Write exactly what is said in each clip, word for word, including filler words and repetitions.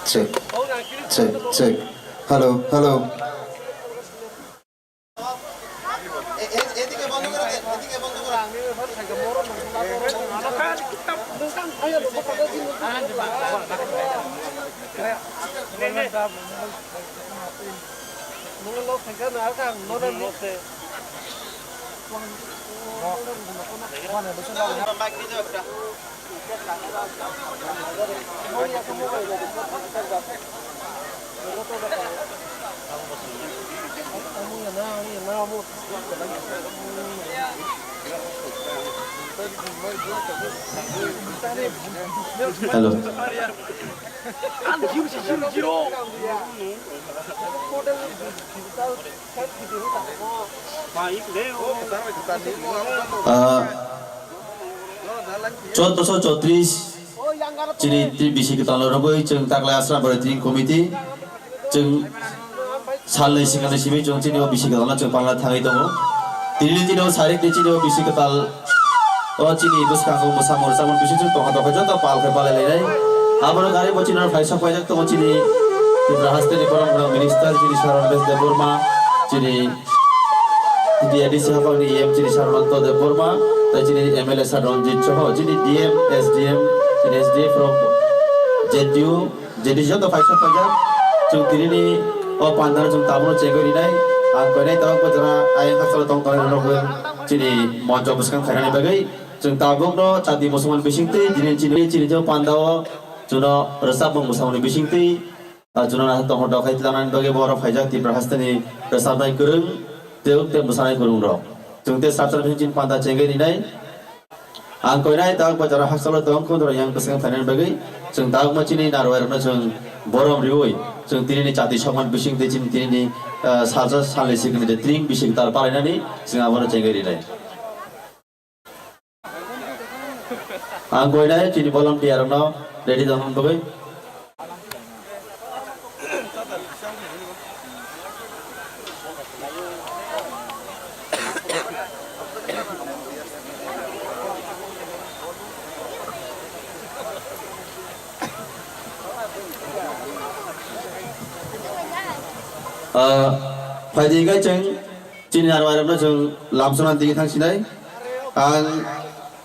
Check, check, check. Hello, hello. Hello. Ah, chwdosho chotris chini tri bisi kwtal rogwi chwng taklai Asram Bari Tring Committee chwng salni swkangni simi chwng chini o bisi kwtalno chwng palna thangwi tongo. Tini chini o sarikni chini o bisi kwtal o chini bwskango mwsamung rwchapmung bising chwng tongkha tongkha joto pal khe palai lainai. Abono gari bo chini rok phaisa paijak tongo chini Tripura hasteni borok rok minister chini Saron Bes Debbarma chini T T A D C haphangni E M chini Sarmanto Debbarma, tei chini M L A Sir Ranjit Soho, chini D M, S D M, chini S D F rok, Z D U, Z D C joto phaisa paijak. Chwng tinini o pandano chwng tabukno chengwi rinai. Ang koinai tabuk bo jora ayang khasalo tong tongnai rokno chini moncho bwskang khainani bagwi chwng tabukno chati musulman bisingtwi dini chini, chini jo pandao chwngno rwchapmung mwsamungni bisingtwi Ah, chwngno naithok tongthok khai tlangnani bagwi borok phaijak Tripura hasteni rwchapnai kwrwng, tei tei mwsanai kwrwng rok. Chwng tei chapchar bising chini panda chengwi rinai. Ang koinai tak bwchara hakchalo tong khun rok yang bwswng phainani bagwi chwng tabukma chini narwai rokno chwng borom riwi chwng tinini chati sokman bising tei chini tinini, ah, salsa salni sikini de tring bising tal palainani chwng abono chengwi rinai. Ang koinai chini volunteer rokno ready tongthok bagwi. Ah, phaidi hinkhe chwng chini narwai rokno chwng lamsona digi thangsinai. Ang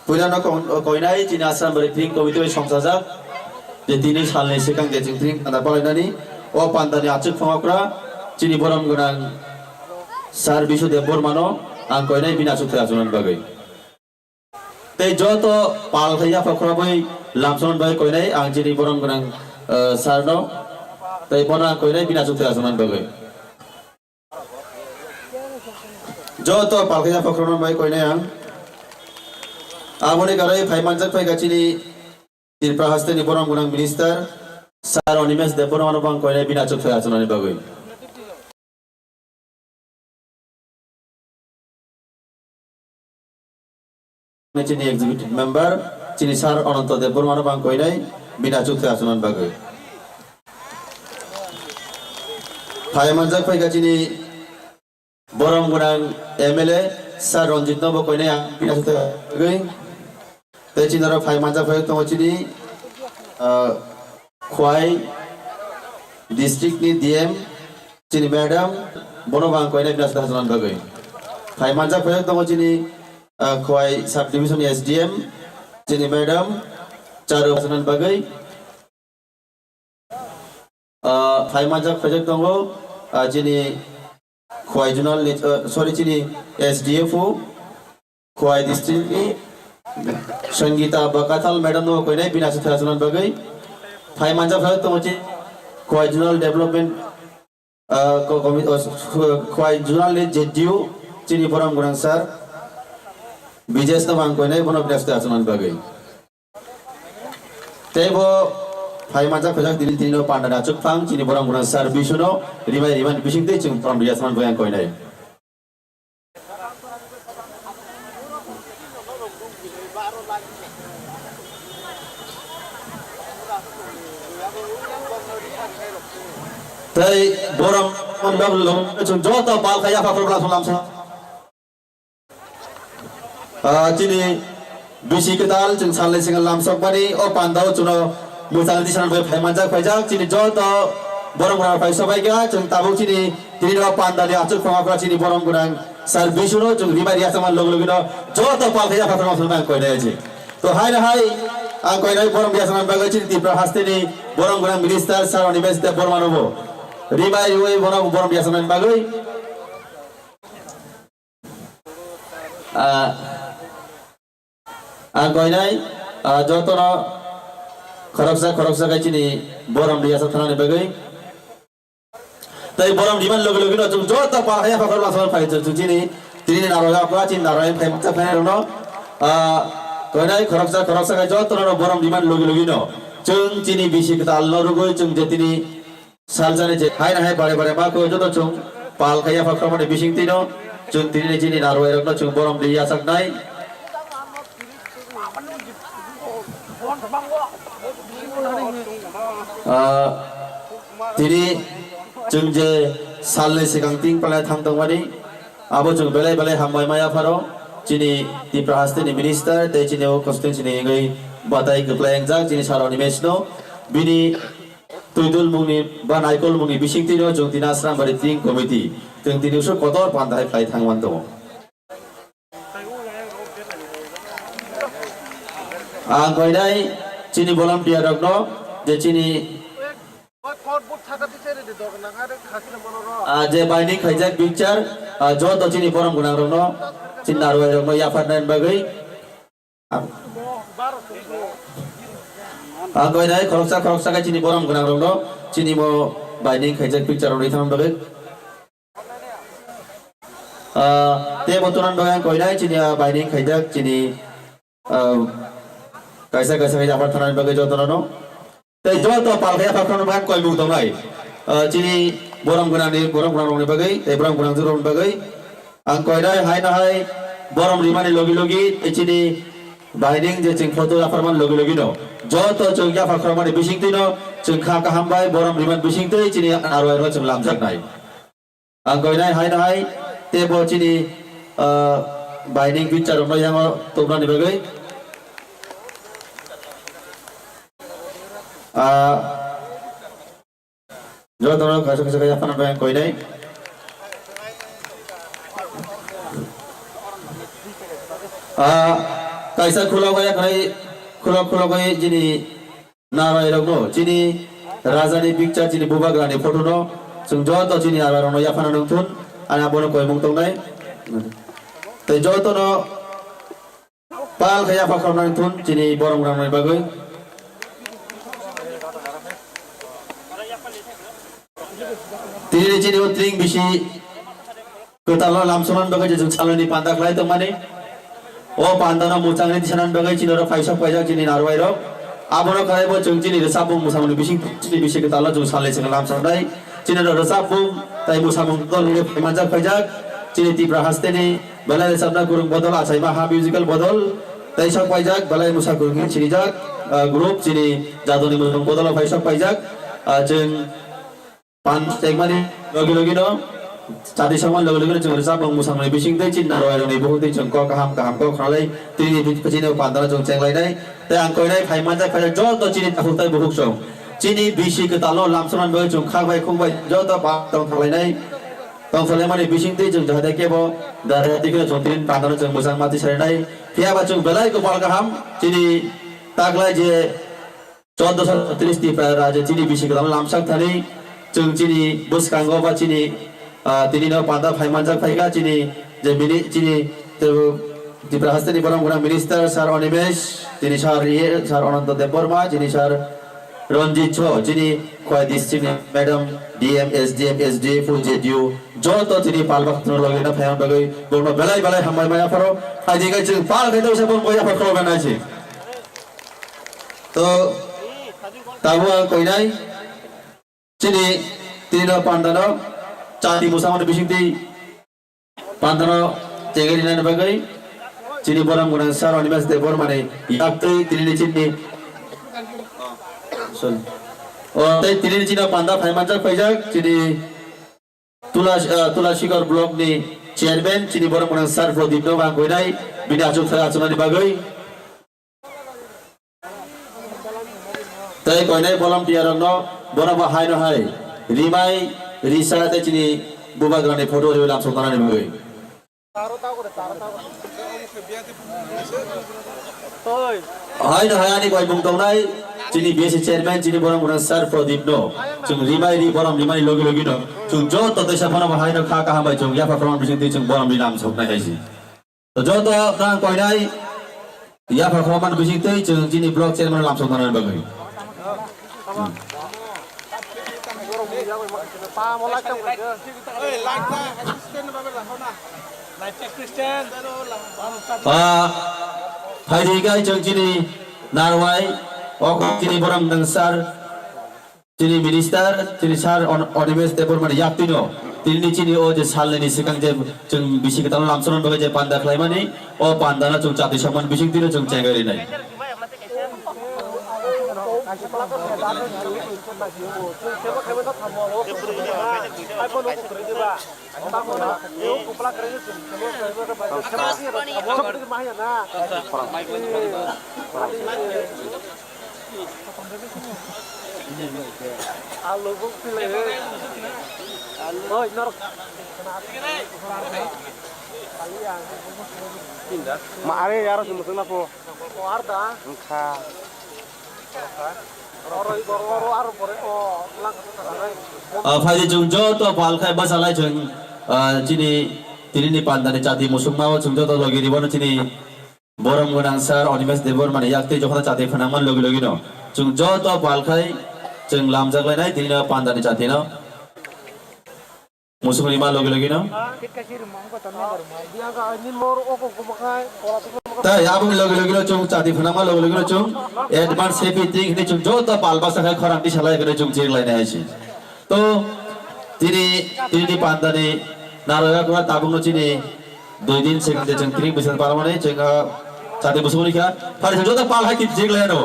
puilano kon-, koinai chini Asram Bari Tring Committee bai songchajak je tini salni swkang je chwng tring panda palainani o pandani achuk phangokra chini borom gwnang Sir Bishu Debbarmano ang koinai bini achuk thai achuknani bagwi. Tei joto pal khai yapha khoroknwi lamsonani bagwi koinai ang chini borom gwnang, eh, sir no. Tei bono ang koinai bini achuk thai achuknani bagwi. Joto pal khai yapha khoroknani bagwi koinai ang. Aboni karwi phai manjak phaikha chini Tripura hasteni borom gwnang minister sir Animesh Debbarmano bo ang koinai bini achuk thai achuknani bagwi. Chini executive member, chini sir Ananto Debbarmano bo ang koinai bini achuk thai achuknani bagwi. Phai manjak phaikha chini borom gwnang M L A sir Ranjit no bo koinai ang bini achuk thai achuknani bagwi. Tei chini oro phai manjak phai tongo chini, ah, Khwai district ni D M chini madam, bono bo ang koinai bini achuk thai achuknani bagwi. Phai manjak phai tongo chini, ah, Khwai sub division ni S D M chini madam, charu achuknani bagwi. Ah, phai manjak phaijak tongo, ah, chini Khwai zonal ni, ah, sorry, chini S D F O, Khwai district ni Sangita Bakathal madam no koinai bini achuk thai achuknani bagwi. Phai manjak phaijak tongo chini Khowai Zonal Development, ah, ko-, komi-, oh, Khowai Zonal ni J D U, chini borom gwnang sir, Bijesh no ang koinai bono bwrasti achukmani bagwi. Tei bo phai manjak phaijak tini, tini no panda ni achukphang, chini borom gwnang sir Bishu no rimai rimani bising tei chwng borom ri achukmani bagwi ang koinai. Tei borom, borom chwng joto pal khai yapha khorok lamsa lamsa. Ah, chini bisi kwtal chwng salni singa lamsokmani o pandao chwngno mwchang tisanani bai phai manjak phaijak chini joto borom gwnang phai sobaikha chwng tabuk chini tini o pandani achuk phangokra chini borom gwnang sir Bishuno chwng rimai riyasama logi logino joto pal khai yapha khorok lamsa ang koinai aji. To hai na hai ang koinai borom riyasama bagwi chini Tripura hasteni borom gwnang minister sir Animesh Debbarmanobo rimai riwi bono borom riyasama bagwi. Ah, ang koinai, ah, jotono khoroksa khoroksa khai chini borom riya sa thanani bagwi. Tei borom riman logi logi no chwng joto pal haya phakhor lamsa phai chwng chini tini narwai okra chini narwai phai masa phai rokno, ah, koinai khoroksa khoroksa khai jotono borom riman logi logi no chwng chini bisi kwtal no rwgwi chwng je tini Salsani je hai na hai bare bare ma ko joto chwng pal khai yapha khorokmani bising tino chwng tini ni chini narwai rokno chwng borom ri yachaknai. Ah, tini chwng je salni swkang ting palai thang tongmani abo chwng belai belai hambai maya pharo chini Tripura hasteni minister tei chini o constituency ni wngwi batai kwplai wngjak chini sir Animesh no bini Twidul mungni ba Naikol mungni bising tino chwng tini Asrambari Tring Committee chwng tini usuk kotor panda hai khlai thang man tongo. Ang koinai chini volunteer rokno je chini, ah, je binding khaijak picture, ah, joto chini borom gwnang rokno chini narwai rokno yapharnani bagwi Ang koinai khoroksa khoroksa khe chini borom gwnang rokno chini mo binding khaijak picture rok rithang bagwi. Ah, tei bo tunan bagwi ang koinai chini, ah, binding khaijak chini, ah, kaisa kaisa khe yapharnani bagwi jotono. Tei joto pal khe yapha khoroknwi bagwi koimung tongnai. Ah, chini borom gwnangni, borom gwnangrokni bagwi, tei borom gwnangjwkrokni bagwi. Ang koinai hai na hai borom rimani logi logi, tei chini binding je chwng photo yapharmani logi logi no. Joto chwng yapha khorokmani bising twino chwng kha kaham bai borom rimani bising twi chini narwai rok chwng lamjaknai. Ang koinai hai na hai tei bo chini, ah, binding picture rokno yango tubnani bagwi. Ah, jotono kaisa kaisa khe yaphana bai ang koinai. Ah, kaisa khulok bai yakhnai khulok khulok bai chini Narwai rokno chini raja ni picture, chini bubagra ni photo no chwng joto chini narwai rokno yaphana nung thun, ani abono koimung tongnai. Tei joto no pal khe yapha khoroknani thun chini borom gwnangni bagwi. Tini chini o tring bisi Kwtal o lamsoknani bagwi je chwng salnwini panda khlai tongmani. O panda no mwchangni tisanani bagwi chini oro phaisok paijak chini narwai rok. Abono khlai bo chwng chini rwchapmung mwsamungni bising chini bisi kwtal o chwng salnwi chwng lamsoknai. Chini oro rwchapmung tai mwsamung bodol wngwi phaimanjak paijak. Chini Tripura hasteni belai rwchapna kwrwng bodol achaima ha musical bodol. Tai sok paijak belai mwsa kwrwng sinijak, ah, group chini jadoni mwsamung bodol o phaisok paijak. Ah, chwng Pan chengmani logi logi no, chati songmani logi logi no chwng rwchapmung mwsamungni bising tei chini narwai rokni bukhuk tei chwng kok kaham kaham kok khnalai tini bini phaisini o pandano chwng chenglainai. Tei ang koinai phai manjak phaijak joto chini takhuk tei bukhuk song. Chini bisi kwtal no lamsoknani bagwi chwng khak bai khuk bai joto pa tong thanglainai. Tong thanglaimani bising tei chwng jahate kebo dara dikhe chwng tini pandano chwng mwchang mati sarinai. Phiya ba chwng belai kwpal kaham chini taklai je Chauddosho tris Tipra raja chini bisi kwtal lamsak thani chwng chini bwskango ba chini, ah, tini no panda phai manjak phaikha chini je mini chini Tipra hasteni borom gwnang minister sir Animesh, chini sir E A, sir Ananta Debbarma, chini sir Ranjit Cho, chini Khowai district ni madam, D M, S D M, S D F O, Z D O, joto chini pal bakthano logi na phaiya bagwi, bongno belai belai hambai maya pharo, phaidi kai chwng pal khai tawisa bong koya phar kholo ganai si. To, tabu ang koinai, chini tino pandano, chati musamani bisingtwi, Pandano chengeri nani bagwi chini borom gwnang sir Animesh Debbarmani yaktwi tinini chini, sorry. O tei tinini chini panda phaimanjak paijak chini Tula, ah, Tulashikor block ni chairman chini borom gwnang sir Pradip no bang koinai bini achuk thai achuknani bagwi. Tei koinai volunteer rokno bono bo haino hai rimai risa tei chini bubagrani photo riwi lamsok tanani bagwi. Haino hai ani koimung tongnai chini B S C chairman chini borom gwnang sir Pradip no chwng rimai ri borom rimani logi logi no chwng joto teisa phano bo haino kha kaham bai chwng yapha phano bising twi chwng borom ri lamsok nai hai si. Joto nang koinai yapha khorokman bising twi chwng chini block chairman lamsok manani bagwi. Ah, phaidi kai chwng chini narwai, o chini borom nang sir. Chini minister, chini sir On-, Animesh Debbarmani yaktwino, tini chini o je salnini swkang je chwng bisi kwtal lamsono bagwi je panda khlaimani, o pandano chwng chati sokmani bising tino chwng chengari nai. Alu buk pilai. Oi, norok. Ma are yaro sumsung na po. Arda. Engkha. Oro, oro, oro, aro pore, o, lang. Ah, phaidi chwng joto pal khai bwsalai chwng, ah, chini, tinini pandani chati musukmao chwng joto logi ribono chini Borom gwnang sir Animesh Debbarmani yaktwi jokhon chati phwnangma logi logi no chwng joto pal khai chwng lamjak lainai tini no pandani chati no. Musuk rima logi logi no. Tai aboni logi logi no chwng chati phwnangma logi logi no chwng advance happy thing hwnwi chwng joto pal basa khai khorang tisa lai hwnwi chwng chiri lainai hai se. To tini, tini pandani naroya kura tabukno chini dui din second de chwng tring bisan parmani chwng, ah, chati busumuni kha. Phari chwng joto pal hai tip jik leno.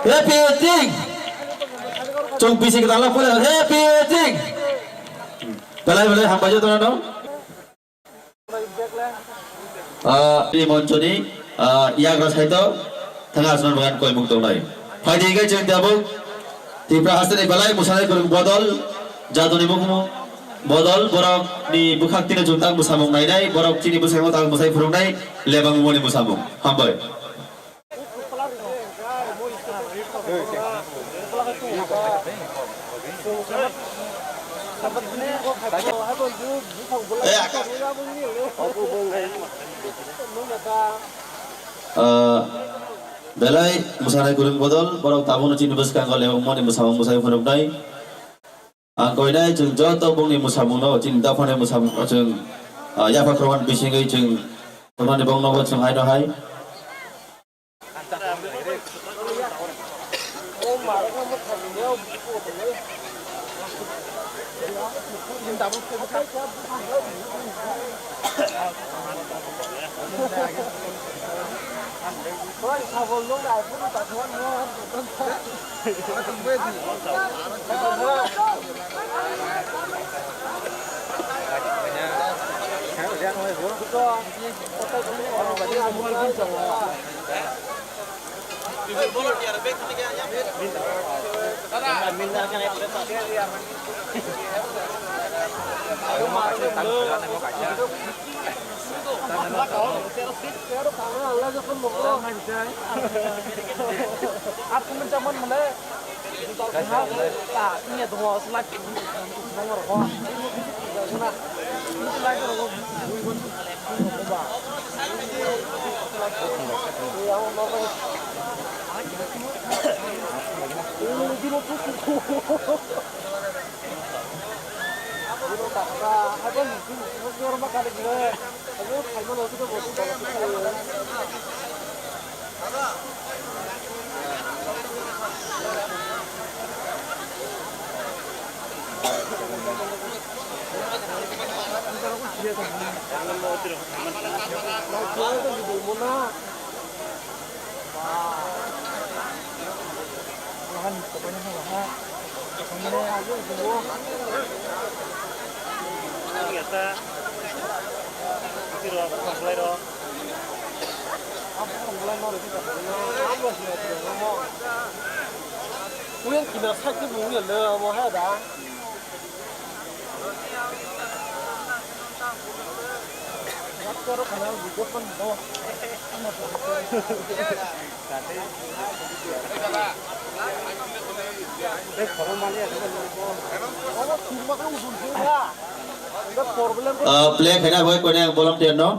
Happy thing. Chwng bisi kita la pole happy thing. Belai belai hambai joto no. Ah, tini monchoni, ah, yagra saito thanga asman bagan koimung tongnai. Phaidi hingke chwng tabuk Tripura hasteni belai musanai kwrwng bodol, jadoni mukhumu bodol, borok ni bwkhak tino chwng tak musamung nainai, borok chini bwskango tak musai phwrwngnai, lebang moni musamung. Hambai. Ah, belai musanai kwrwng bodol, borok tabukno chini bwskango lebang moni musamung musai phwrwngnai. Ang koinai chwng joto bongni musamungno, chini dophani musamungno chwng, ah, yapha khoroknani bisingwi chwng khoroknani bongnobo chwng haino hai. Uyan kina sakti bungi le amo ha da. Ah, play khaina bai koine ang volunteer no.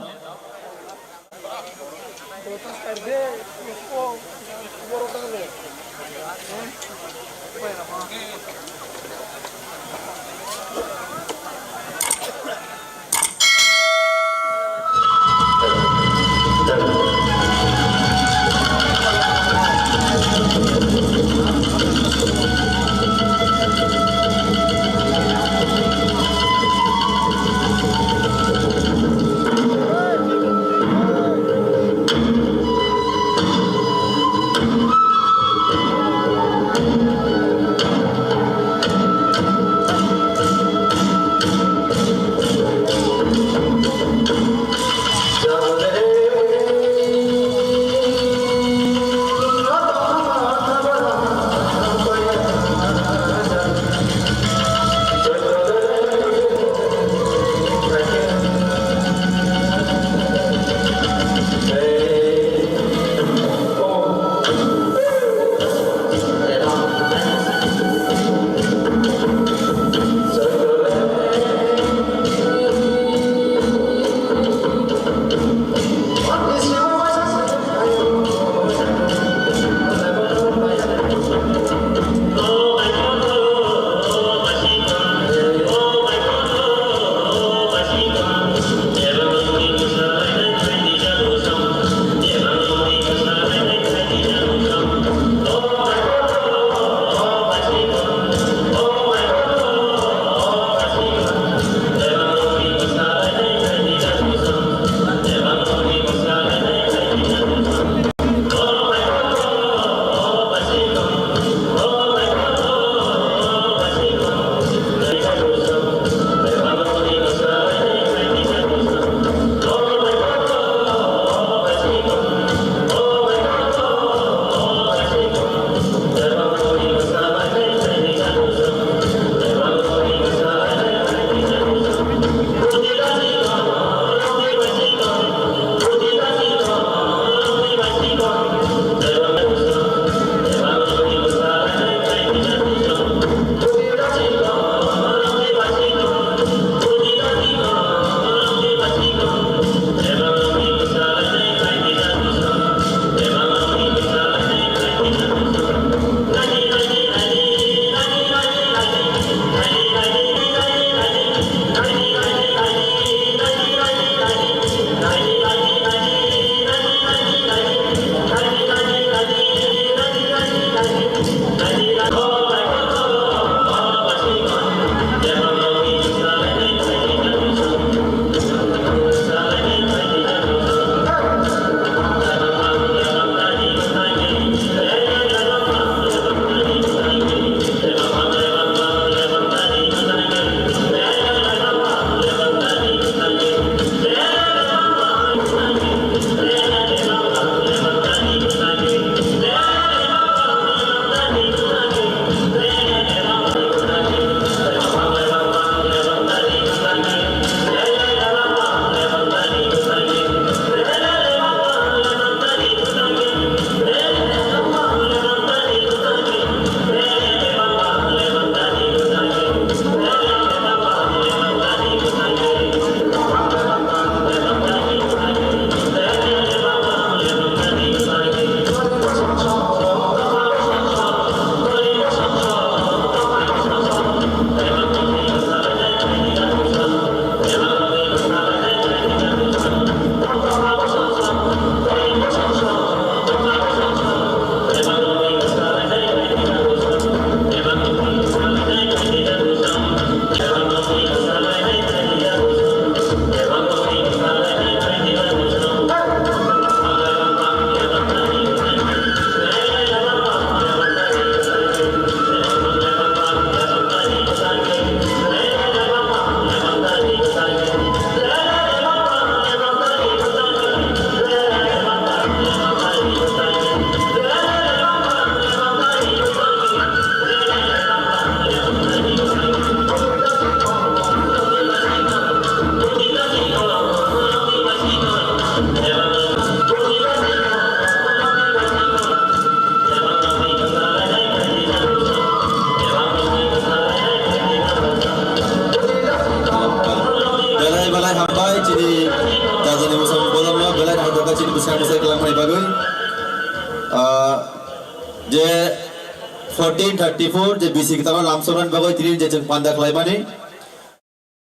Eighteen thirty-four je bisi kwtal lamsoknani bagwi tini je chwng panda khlaimani.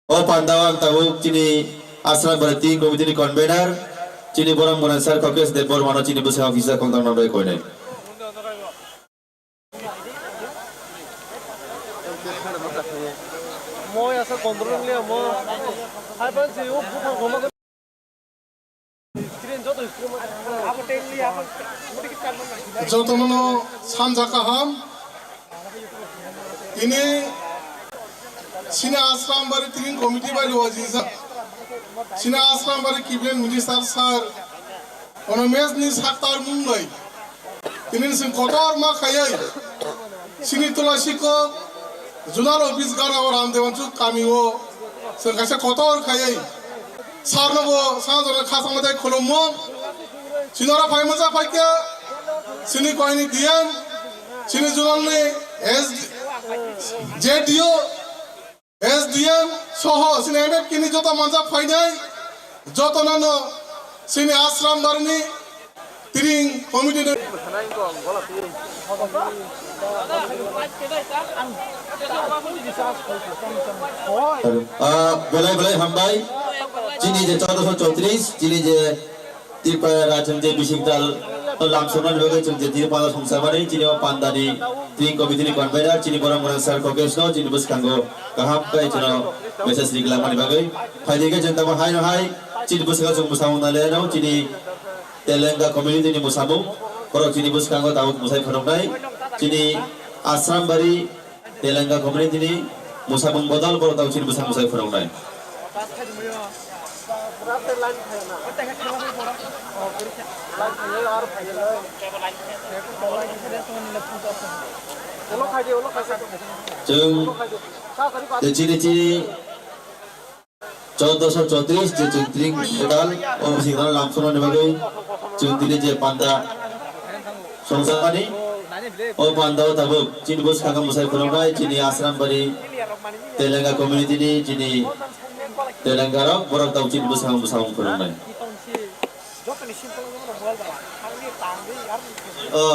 O panda o ang tabuk chini Ashram Bari Tring Committee ni convener, chini borom gwnang sir Kokesh Debbarma no chini bwskango kisa khongthang nang bai koinai. Moi asa control wngya mo. Hai ban si o buphang goma. Jotono sanja kaham. Tini sini Ashram Bari Tring Committee bai lo wajisa. Sini Ashram Bari Cabinet Minister sir Ono mes ni saktar mung bai. Tini sing kotor ma khayai. Sini tola siko Zonal Office gana o Ramdevanchuk kami o sing kaisa kotor khayai. Sarno bo sanjora khasang matai khulummo. Sinora phai maja phaikya. Sini koini D M. Sini zonal ni S D, Z D O. S D M soho sini M F K ni joto manjak phainai, joto nano sini Ashram Bari ni Tring Committee ni. Ah, belai belai hambai. Chini je chaudoso chowtris, chini je Tripura rajyong je bising tal lamsoknani bagwi chwng je tini panda songsamani chini o pandani Tring Committee ni convener chini borom gwnang sir Kokesh no chini bwskango kaham khe chwngno message ri glangmani bagwi. Phaidi khe chwng tamo hai no hai chini bwskango chwng bwskango nai le no chini Telenga community ni mwsamung borok chini bwskango tabuk mwsai phunuknai chini Ashram Bari Telenga community ni mwsamung bodol borok tamo chini bwsang bwsai phunuknai. Chwng chini chini Chaudoso chowtris je chwng Tring Medal o bising rok lamsoknani bagwi chwng tini je panda songjakmani, o panda o tabuk chini bwskango mwsai phunuknai chini Ashram Bari Telenga community ni chini Telenga rok borok tabuk chini bwskango mwsamung phunuknai. O